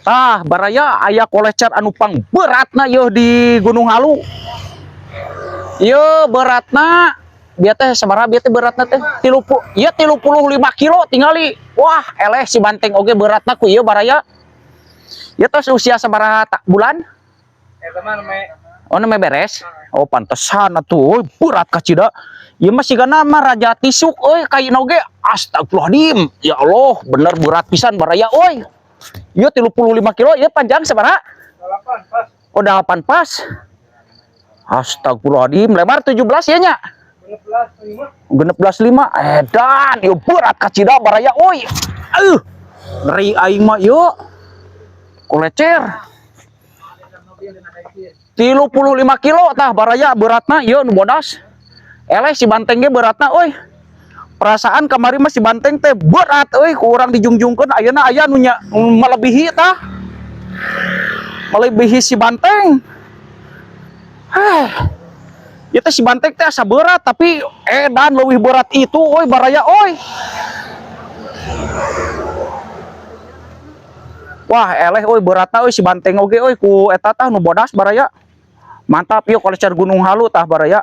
Tah, baraya aya kolecer anu pang beratna yeuh di Gunung Halu. Yeuh beratna bieu teh sabaraha bieu teh beratna teh? 30, ieu 35 kilo tingali. Wah, eleh si banteng oge beratna ku ieu baraya. Ieu tos usia sabaraha bulan? Eta mah me. Oh, namanya beres? Oh, pantesan atuh, euy, berat kacida. Ieu mah sigana mah raja tisuk euy kaina oge. Astagfirullahaladzim. Ya Allah, bener berat pisan baraya euy. Ieu 35 kilo, ieu panjang sabaraha? 8 pas. Oh, 8 pas. Astagfirullahaladzim, lebar 17 ya nya? 16 5. 16 5. Edan, ieu berat kacida baraya euy. Ngeri aing mah ieu. Kolecer. 35 kilo tah baraya beratna ieu nu bodas. Eleh si banteng ge beratna euy. Perasaan kamari mah si banteng teh berat euy, ku urang dijungjungkeun, ayeuna aya nu nya melebihi tah. Melebihi si banteng. Heh. Ieu teh si banteng teh asa berat tapi edan leuwih berat itu euy baraya euy. Wah, eleh euy beratna euy si banteng oge euy ku eta tah nu bodas baraya. Mantap ieu kolecer Gunung Halu tah baraya.